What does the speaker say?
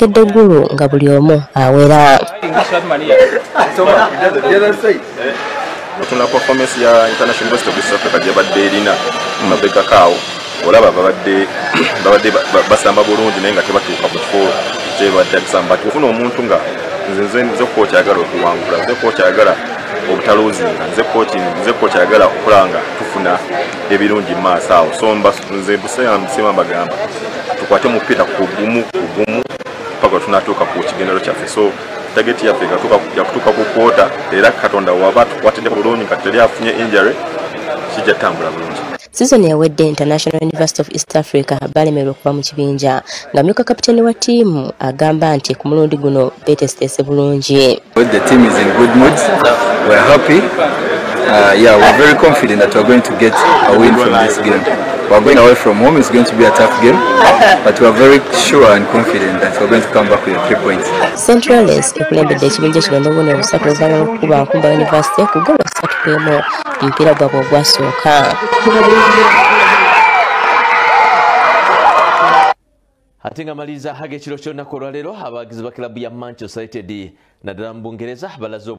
Bayolekedde Gulu nga buli omu awera. Otuna performance ya International University of East Africa gyebadde erina mu mabegako awo, olaba babadde basamba bulungi naye nga tebatuuka ku kifo kyebadde basamba. Ofuna omuntu nga nze coach ayagala okuwangula, nze coach ayagala obutaluzinga, nze coach ayagala okulaba nga tufuna ebirungi mu maaso awo. So nze nsiima mbagamba tukwate omupiira ku gumu paka tunatuuka ku kigendero kyaffe. So target yaffe yakutuuka ku quarter, era Katonda waba tukwatidde bulungi nga teri afunye injury kijja tambula bulungi. Sizoni ewedde International University of East Africa balemererwa okuva mu kibinja nga myuka kapiteeni wa ttiimu agamba nti ku mulundi guno beeteeseteese bulungi. The team is in good mood. We're happy. Yeah, we're very confident that we're going to get a win from this game. We're going away from home. It's going to be a tough game, but we're very sure and confident that we're going to come back with 3 points. St. Lawrence ekulembedde ekibinja kino n'obubonero busatu oluvannyuma lw'okukuba Nkumba University ku ggoolo 3-1 mu mupiira gwabwe ogwasooka. Ate nga maliriza ag'ekiro ky'olunaku olwaleero, abawagizi ba kilabu ya Manchester United naddala mu Bungereza balaze